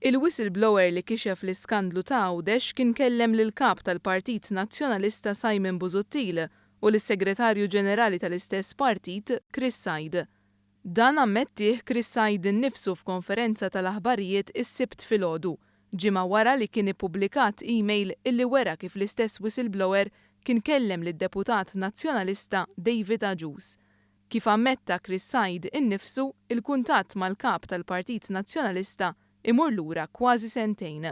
Il-whistleblower li kixef l-iskandlu ta' Għawdex kien kellem lill-Kap tal-Partit Nazzjonalista Simon Busuttil u lis-Segretarju Ġenerali tal-istess partit Chris Said. Dan ammettieh Chris Said innifsu f'konferenza tal-aħbarijiet is-Sibt filgħodu, ġimgħa wara li kien ippubblikat email illi wera kif l-istess whistleblower kien kellem lid-Deputat Nazzjonalista David Agius. Kif ammetta Chris Said innifsu, il-kuntatt mal-Kap tal-Partit Nazzjonalista imur lura kważi sentejn.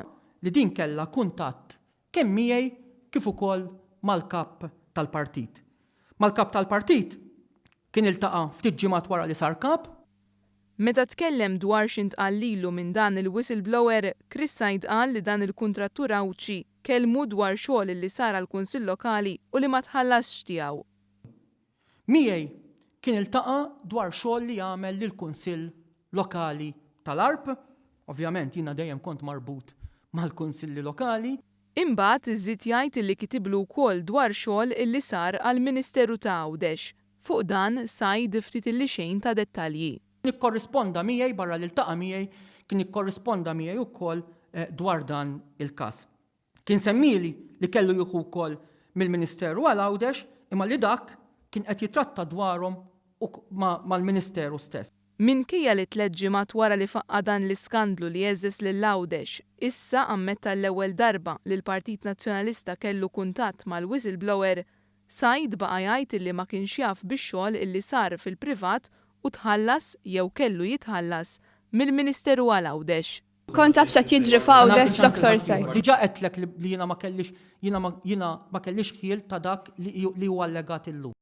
Li din kellha kuntatt kemm miegħi kif ukoll mal-Kap tal-Partit. Mal-Kap tal-Partit kien iltaqa' ftit ġimgħat wara li sar Kap. Meta tkellem dwar x'intqal lilu minn dan il-whistleblower, Chris Said qal li dan il-kuntrattur Għawdxi kellmu dwar xogħol li sar għall-Kunsill Lokali u li ma tħallasx tiegħu. Miegħi kien iltaqa' dwar xogħol li għamel lill-Kunsill Lokali tal-Għarb. Ovvjament jiena dejjem kont marbut mal-Kunsilli Lokali. Imbagħad żied jgħid illi kitiblu wkoll dwar xogħol illi sar għall-Ministeru ta' Għawdex. Fuq dan, Said ftit illi xejn ta dettalji. Ikkorrisponda miegħi, barra li ltaqa' miegħi, kien ikkorrisponda miegħi wkoll dwar dan il-każ. Kien semmieli li kellu jieħu wkoll mill-Ministeru għal Għawdex imma li dak kien qed jitratta dwarhom mal-Ministeru stess. Minkejja li tlett ġimgħat wara li faqqa' dan l-iskandlu li għeżżeż lil Għawdex, issa ammetta għall-ewwel darba li l-Partit Nazzjonalista kellu kuntatt mal-whistleblower, Said baqa' jgħid illi ma kienx jaf bix-xogħol illi sar fil-privat u tħallas jew kellu jitħallas mill-Ministeru għal Għawdex. Kont taf x'qed jiġri f'Għawdex, Dottor Said? Diġà għedtlek li jiena ma kellix jiena ma jiena ma kellix ħjiel ta' dak li huwa allegat illum.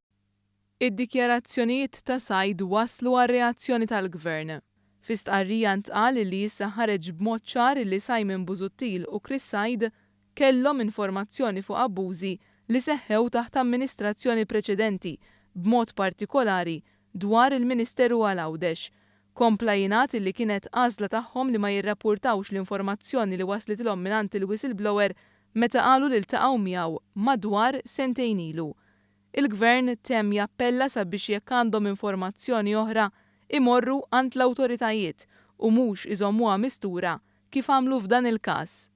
Id-dikjarazzjonijiet ta' Said wasslu għar-reazzjoni tal-Gvern. Fi stqarrija ntqal li issa ħareġ b'mod ċar li Simon Busuttil u Chris Said kellhom informazzjoni fuq abbużi li seħħew taħt amministrazzjoni preċedenti, b'mod partikolari dwar il-Ministeru għal Għawdex. Kompla jingħad illi kienet għażla tagħhom li ma jirrappurtawx l-informazzjoni li waslitilhom mingħand il-whistleblower meta qalu li ltaqgħu miegħu madwar sentejn ilu. Il-Gvern temm jappella sabiex jekk għandhom informazzjoni oħra imorru għand l-awtoritajiet u mhux iżommuha mistura kif għamlu f'dan il-każ.